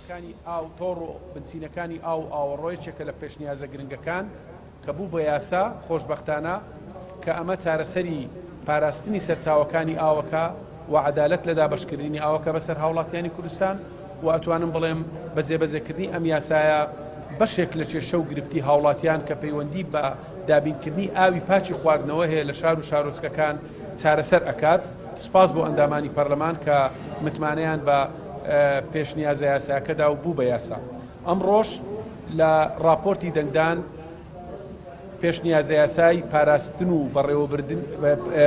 سەرچاوەکانی ئاو، تۆڕ و بنچینەکانی ئاو و ئاوەڕۆ یەکێکە لە پێشنیازە گرنگەکان کە بوو بە یاسا، خۆشبەختانە کە ئەمە چارەسەری پاراستنی سەرچاوەکانی ئاوەکە و عەدالەت لە دابەشکردنی ئاوەکە بەسەر هاوڵاتیانی کوردستان و ئەتوانم بڵێم بە جێبەجێکردنی ئەم یاسایە بەشێک لە کێشە و گرفتی هاوڵاتیان کە پەیوەندی بە دابینکردنی ئاوی پاکی خواردنەوە هەیە لە شار و شارۆچکەکان چارەسەر ئەکات. سوپاس بۆ ئەندامانی پەرلەمان کە متمانەیان بە پێشنیازە یاساکەدا و بوو بە یاسا. ئەمڕۆش لە ڕاپۆرتی دەنگدان پێشنیازەیاسای پاراستن و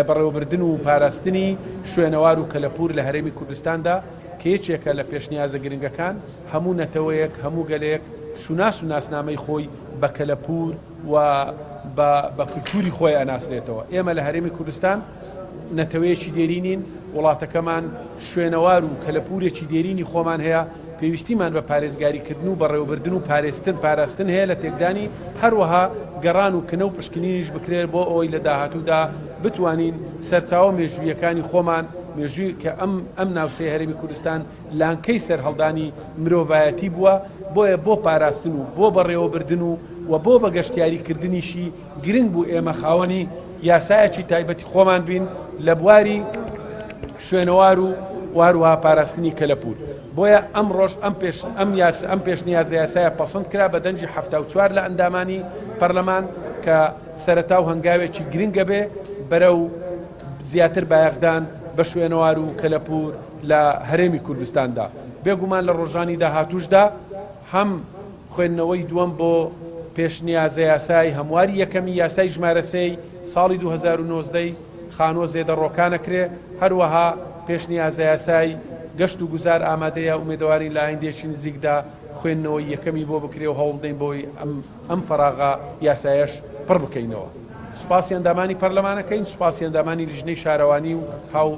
بەڕێوەبردن و پاراستنی شوێنەوار و کەلەپوور لە هەرێمی کوردستاندا کە یەکێکە لە پێشنیازە گرنگەکان، هەموو نەتەوەیەک، هەموو گەلێک شوناس و ناسنامەی خۆی بە کەلەپوور و بە بە کولتووری خۆی ئەناسرێتەوە. ئێمە لە هەرێمی کوردستان نەتەوەیەکی دێرینین، وڵاتەکەمان شوێنەوار و کەلەپوورێکی دێرینی خۆمان هەیە، پێویستیمان بە پارێزگاریکردن و بەڕێوەبردن و پارێزتن پاراستن هەیە لە تێکدانی، هەروەها گەڕان و کنە و پشکنینیش بکرێت بۆ ئەوەی لە داهاتوودا بتوانین سەرچاوە مێژووییەکانی خۆمان، مێژووی کە ئەم ئەم ناوچەی هەرێمی کوردستان لانکەی سەرهەڵدانی مرۆڤایەتی بووە، بۆیە بۆ پاراستن و بۆ بەڕێوەبردن و و بۆ بە گەشتیاری کردنیشی گرنگ بوو ئێمە خاوەنی یاسایەکی تایبەتی خۆمان بین لە بواری شوێنەوار و و هەروەها پاراستنی کەلەپوور. بۆیە ئەمڕۆش ئەم پێش ئەم یاس ئەم پێشنیازە یاسایە پەسند کرا بە دەنگی 74 لە ئەندامانی پەرلەمان کە سەرەتا و هەنگاوێکی گرنگە بێ بەرەو زیاتر بایەخدان بە شوێنەوار و کەلەپوور لە هەرێمی کوردستاندا. بێگومان لە ڕۆژانی داهاتووشدا هەم خوێندنەوەی دووەم بۆ پێشنیازەیاسای هەمواری یەکەمی یاسای ژمارە سێی ساڵی 2019 ی خانووە زێدەڕۆکان ئەکرێ، هەروەها پێشنیازەیاسای گەشت و گوزار ئامادەیە، ئومێدەوارین لە ئایندەیەکی نزیکدا خوێندنەوەی یەکەمی بۆ بکرێ و هەوڵدەین بۆی ئەم ئەم فەراغە یاسایەش پڕ بکەینەوە. سوپاسی ئەندامانی پەرلەمان ئەکەین، سوپاسی ئەندامانی لیژنەی شارەوانی و هاو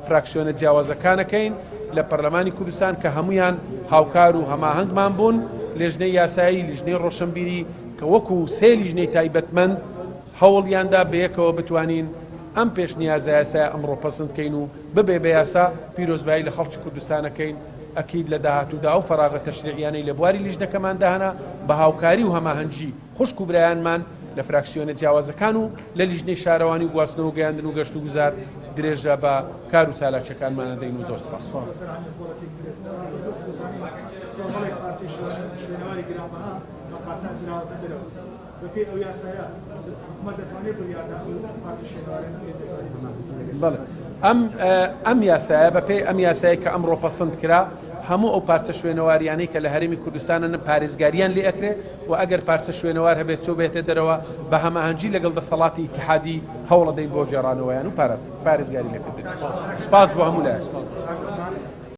فراکسیۆنە جیاوازەکان ئەکەین لە پەرلەمانی کوردستان کە هەموویان هاوکار و هەماهەنگمان بوون، لێژنەی یاسایی، لیژنەی ڕۆشنبیری کە وەکو سێ لیژنەی تایبەتمەند هەوڵیاندا بەیەکەوە بتوانین ئەم پێشنیازە یاسایە ئەمڕۆ پەسند بکەین و ببێ بە یاسا، پیرۆزبایی لە خەڵکی کوردستان ئەکەین، ئەکید لە داهاتوودا ئەو فەراغە تەشریعیانەی لە بواری لیژنەکەماندا هەنە بە هاوکاری و هەماهەنگی خوشک و برایانمان لە فراکسیۆنە جیاوازەکان و لە لیژنەی شارەوانی و گواستنەوە و گەیاندن و گەشتوگوزار درێژە بە کار و چالاکیەکانمان ئەدەین و زۆر سوپاس. بەڵێ ئەم ئەم یاسایە بەپێی ئەم یاسایە کە ئەمڕۆ پەسند کرا هەموو ئەو پارچە شوێنەواریانەی کە لە هەرێمی کوردستانن پارێزگاریان لێ ئەکرێ و ئەگەر پارچە شوێنەوار هەبێت چۆ بێتە دەرەوە بە هەماهەنگی لەگەڵ دەسەڵاتی ئیتیحادی هەوڵەدەین بۆ گێڕانەوەیان و پارێزگاری لێکردن. سپاس بۆ هەموو لایەک.